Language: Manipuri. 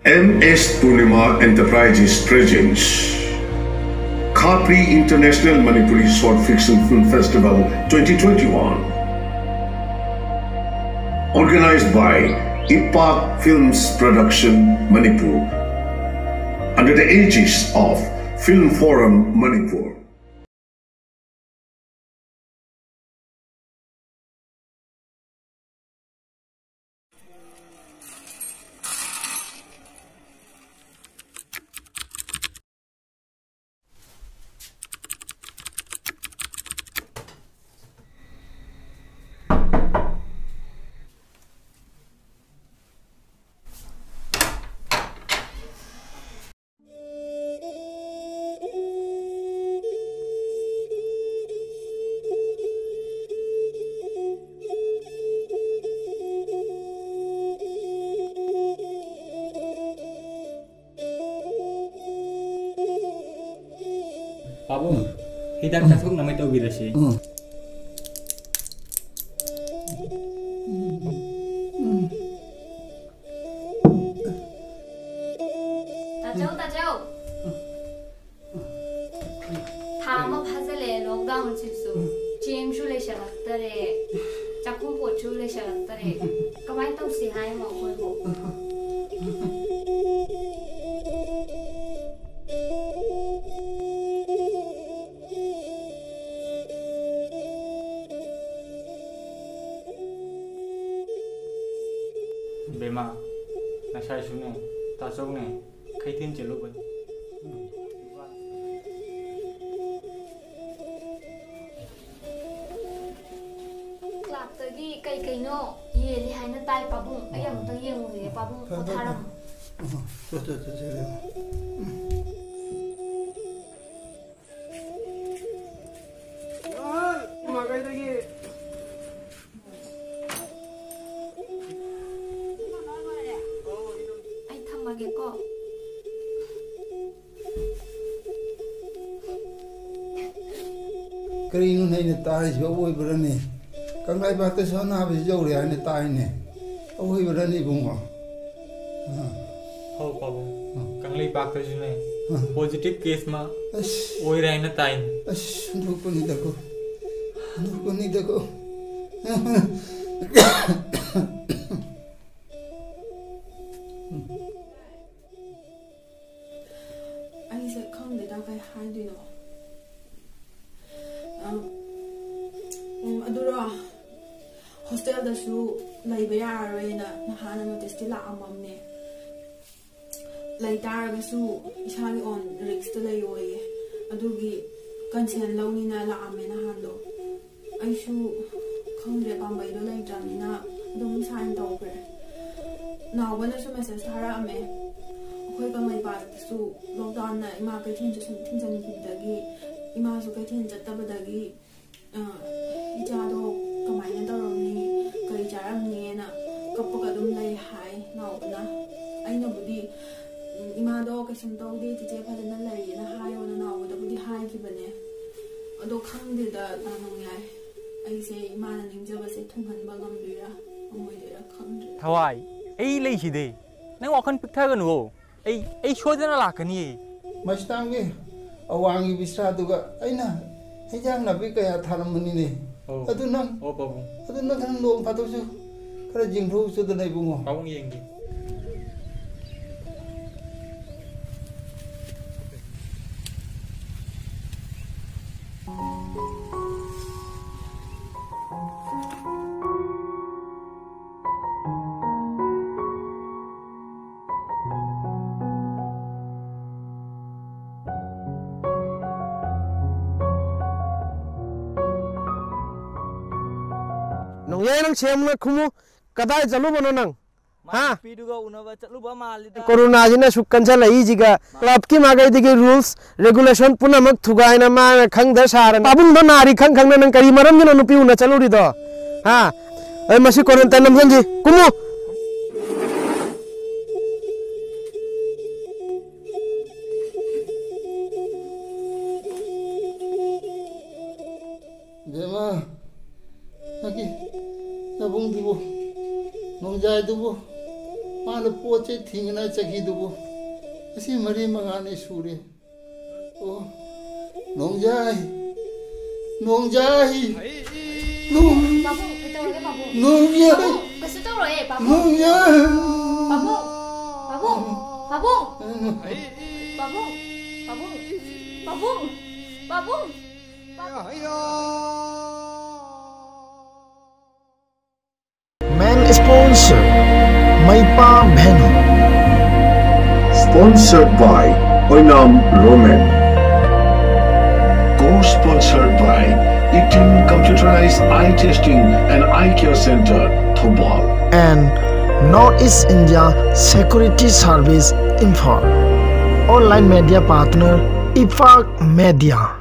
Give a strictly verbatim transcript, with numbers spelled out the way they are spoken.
M S Purnima Enterprises presents Khapri International Manipuri Short Fiction Film Festival twenty twenty-one. Organized by Ipak Films Production Manipur, under the aegis of Film Forum Manipur. ꯄꯥꯕꯨꯡ, ꯍꯤꯗꯥꯛ ꯆꯥꯊꯣꯛꯅꯕ ꯇꯧꯕꯤꯔꯁꯤ꯫ ꯎꯝ꯫ ꯇꯥꯖꯧ, ꯇꯥꯖꯧ꯫ ꯊꯥ ꯑꯃ ꯐꯥꯖꯤꯜꯂꯛꯑꯦ lockdownꯁꯤꯁꯨ꯫ ꯆꯦꯡꯁꯨ ꯂꯩꯁꯜꯂꯛꯇꯔꯦ, ꯆꯥꯛꯈꯨꯝ ꯄꯣꯠꯁꯨ ꯂꯩꯁꯜꯂꯛꯇꯔꯦ꯫ ꯀꯃꯥꯏꯅ ꯇꯧꯁꯤ ꯍꯥꯏꯅꯣ ꯑꯩꯈꯣꯏꯕꯨ? ꯕꯦꯝꯃ, ꯉꯁꯥꯏꯁꯨꯅꯦ, ꯇꯥꯆꯧꯅꯦ, ꯀꯩꯊꯦꯜ ꯆꯠꯂꯨꯕꯅꯤ꯫ ꯀ꯭ꯂꯥꯛꯇꯒꯤ ꯀꯩ ꯀꯩꯅꯣ ꯌꯦꯜꯂꯤ ꯍꯥꯏꯅ ꯇꯥꯏ, ꯄꯥꯕꯨꯡ꯫ ꯑꯩ ꯑꯃꯨꯛꯇꯪ ꯌꯦꯡꯉꯨꯈꯤꯒꯦ, ꯄꯥꯕꯨꯡ ꯐꯔꯦ, ꯐꯔꯦ, ꯄꯣꯊꯥꯔꯝꯃꯣ꯫ ꯐꯔꯦ꯫ ꯎꯝ, ꯆꯣ, ꯆꯣ, ꯆꯣ, ꯆꯣ, ꯌꯦꯡꯉꯣ꯫ ꯑꯩ ꯊꯝꯃꯒꯦꯀꯣ꯫ ꯀꯔꯤꯅꯣꯅꯦ ꯑꯩꯅ ꯇꯥꯔꯤꯁꯤꯕꯨ? ꯑꯋꯣꯏꯕꯔꯅꯦ? ꯀꯪꯂꯩꯄꯥꯛꯇꯁꯨ ꯑꯅꯥꯕꯁꯤ ꯌꯧꯔꯦ ꯍꯥꯏꯅ ꯇꯥꯏꯅꯦ꯫ ꯑꯋꯣꯏꯕꯔꯅꯦ ꯏꯕꯨꯡꯉꯣ? ꯑ꯫ ꯑꯧ, ꯄꯥꯕꯨꯡ꯫ ꯎꯝ꯫ ꯀꯪꯂꯩꯄꯥꯛꯇꯁꯨꯅꯦ, ꯎꯝ꯫ Positive case ꯑꯃ ꯑꯁ꯫ ꯑꯣꯏꯔꯦ ꯍꯥꯏꯅ ꯇꯥꯏꯅꯦ꯫ ꯑꯁ, ꯍꯟꯗꯣꯛꯄꯅꯤꯗꯀꯣ꯫ ꯍꯟꯗꯣꯛꯄꯅꯤꯗꯀꯣ꯫ ꯑꯩꯁꯦ ꯈꯪꯗꯦꯗ, ꯀꯩ ꯍꯥꯏꯗꯣꯏꯅꯣ꯫ ꯑ, ꯎꯝ, ꯑꯗꯨꯔꯣ, ꯍꯣꯁꯇꯦꯜꯗꯁꯨ ꯂꯩꯕ ꯌꯥꯔꯔꯣꯏꯅ ꯅꯍꯥꯟꯅ ꯅꯣꯇꯤꯁꯇꯤ ꯂꯥꯛꯑꯝꯃꯝꯅꯦ꯫ ꯂꯩ ꯇꯥꯔꯒꯁꯨ ꯏꯁꯥꯒꯤ ꯑꯣꯟ ꯔꯤꯛꯁꯇ ꯂꯩꯌꯣꯌꯦ꯫ ꯑꯗꯨꯒꯤ ꯀꯟꯁꯦꯟ ꯂꯧꯅꯤꯅ ꯂꯥꯛꯑꯝꯃꯦ ꯅꯍꯥꯟꯗꯣ꯫ ꯑꯩꯁꯨ ꯈꯪꯗ꯭ꯔꯦ, ꯄꯥꯝꯕꯩꯗꯣ ꯂꯩꯇ꯭ꯔꯕꯅꯤꯅ ꯑꯗꯨꯝ ꯁꯥꯏꯟ ꯇꯧꯈ꯭ꯔꯦ꯫ ꯅꯥꯎꯕꯅꯁꯨ ꯃꯦꯁꯦꯖ ꯊꯥꯔꯛꯑꯝꯃꯦ꯫ ꯑꯩꯈꯣꯏ ꯀꯪꯂꯩꯄꯥꯛꯇꯁꯨ ꯂꯣꯛꯗꯥꯎꯟꯅ ꯏꯃꯥ ꯀꯩꯊꯦꯜꯁꯨ ꯁꯨꯝ ꯊꯤꯡꯖꯤꯟꯈꯤꯕꯗꯒꯤ ꯏꯃꯥꯁꯨ ꯀꯩꯊꯦꯜ ꯆꯠꯇꯕꯗꯒꯤ ꯑ, ꯏꯆꯥꯗꯣ ꯀꯃꯥꯏꯅ ꯇꯧꯔꯝꯅꯤ, ꯀꯔꯤ ꯆꯥꯔꯝꯅꯤꯅ ꯀꯞꯄꯒ ꯑꯗꯨꯝ ꯂꯩ ꯍꯥꯏ ꯅꯥꯎꯕꯅ꯫ ꯑꯩꯅꯕꯨꯗꯤ, ꯎꯝ, "ꯏꯃꯥꯗꯣ ꯀꯩꯁꯨꯝ ꯇꯧꯗꯦ, ꯆꯤꯆꯦ ꯐꯖꯅ ꯂꯩꯌꯦꯅ ꯍꯥꯏꯌꯣꯅ" ꯅꯥꯎꯕꯗꯕꯨꯗꯤ ꯍꯥꯏꯈꯤꯕꯅꯦ꯫ ꯑꯗꯣ ꯈꯪꯗꯦꯗ, ꯗꯥ ꯅꯣꯡꯌꯥꯏ, ꯑꯩꯁꯦ ꯏꯃꯥꯅ ꯅꯤꯡꯖꯕꯁꯦ ꯊꯨꯡꯍꯟꯕ ꯉꯝꯗꯣꯏꯔꯥ ꯉꯝꯃꯣꯏꯗꯣꯏꯔꯥ ꯈꯪꯗ꯭ꯔꯦ꯫ ꯊꯋꯥꯏ, ꯑꯩ ꯂꯩꯁꯤꯗꯤ꯫ ꯅꯪ ꯋꯥꯈꯜ ꯄꯤꯛꯊꯒꯅꯨꯋꯣ꯫ ꯑꯩ, ꯑꯩ ꯁꯣꯏꯗꯅ ꯂꯥꯛꯀꯅꯤꯌꯦ꯫ ꯃꯁꯤꯇꯥꯡꯒꯤ ꯑꯋꯥꯡꯒꯤ ꯕꯤꯁ꯭ꯔꯥꯗꯨꯒ ꯑꯩꯅ ꯍꯦꯟꯖꯥꯡ ꯅꯥꯄꯤ ꯀꯌꯥ ꯊꯥꯔꯝꯕꯅꯤꯅꯦ꯫ ꯑꯣ꯫ ꯑꯗꯨ ꯅꯪ, ꯑꯣ, ꯄꯥꯕꯨꯡ꯫ ꯑꯗꯨ ꯅꯪ ꯅꯣꯡ ꯐꯥꯗꯣꯛꯁꯨ ꯈꯔ ꯌꯦꯡꯊꯣꯛꯎꯆꯣꯗꯅ, ꯏꯕꯨꯡꯉꯣ꯫ ꯄꯥꯕꯨꯡ, ꯌꯦꯡꯒꯦ꯫ ꯅꯣꯡꯌꯥꯏ, ꯅꯪ ꯁꯦꯝꯅ ꯈꯨꯝꯃꯨ꯫ ꯀꯗꯥꯏ ꯆꯠꯂꯨꯕꯅꯣ ꯅꯪ? ꯃꯥꯏ ꯍꯥ? ꯅꯨꯄꯤꯗꯨꯒ ꯎꯅꯕ ꯆꯠꯂꯨꯕ ꯃꯥꯜꯂꯤꯗ꯫ ꯀꯣꯔꯣꯅꯥꯁꯤꯅ ꯁꯨꯛ ꯀꯟꯁꯤꯜꯂꯛꯏꯁꯤꯒ꯫ ꯃꯥ- ꯀ꯭ꯂꯕꯀꯤ ꯃꯥꯏꯀꯩꯗꯒꯤ ꯔꯨꯜꯁ, ꯔꯦꯒꯨꯂꯦꯁꯟ ꯄꯨꯝꯅꯃꯛ ꯊꯨꯒꯥꯏꯅ ꯃꯥꯅ ꯈꯪꯗ ꯁꯥꯔꯅ꯫ ꯄꯥꯕꯨꯡꯗꯣ ꯅꯥꯔꯤ ꯈꯪ ꯈꯪꯅ ꯅꯪ ꯀꯔꯤ ꯃꯔꯝꯒꯤꯅꯣ ꯅꯨꯄꯤ ꯎꯅ ꯆꯠꯂꯨꯔꯤꯗꯣ? ꯍꯥ? ꯑꯩ ꯃꯁꯤ ꯀꯣꯔꯟꯇꯥꯏꯟ ꯅꯝꯁꯤꯟꯁꯤ꯫ ꯀꯨꯝꯃꯨ꯫ ꯕꯦꯝꯃ, ꯅꯪꯒꯤ ꯅꯕꯨꯡꯗꯨꯕꯨ, ꯅꯣꯡꯖꯥꯏꯗꯨꯕꯨ, ꯃꯥꯅ ꯄꯣꯠ ꯆꯩ ꯊꯤꯡꯉꯅ ꯆꯠꯈꯤꯗꯨꯕꯨ ꯉꯁꯤ ꯃꯔꯤ ꯃꯉꯥꯅꯤ ꯁꯨꯔꯦ꯫ ꯑꯣ, ꯅꯣꯡꯖꯥꯏ, ꯅꯣꯡꯖꯥꯏ, ꯅꯣꯡ-, ꯄꯥꯕꯨꯡ, ꯀꯩꯗꯧꯔꯒꯦ, ꯄꯥꯕꯨꯡ? ꯅꯣꯡꯖꯥꯏ, ꯄꯥꯕꯨꯡ, ꯀꯩꯁꯨ ꯇꯧꯔꯣꯏꯌꯦ, ꯄꯥꯕꯨꯡ꯫ ꯅꯣꯡꯖꯥꯏ꯫ ꯄꯥꯕꯨꯡ, ꯄꯥꯕꯨꯡ, ꯄꯥꯕꯨꯡ, ꯄꯥꯕꯨꯡ, ꯄꯥꯕꯨꯡ, ꯄꯥꯕꯨꯡ, ꯄꯥꯕꯨꯡ꯫ Main sponsor, Maipa Bhenu. Sponsored by Oinam Roman. Co-sponsored by Itin Computerized Eye Testing and Eye Care Center, Thoubal. And North East India Security Service, Imphal. Online media partner, Ipak Media.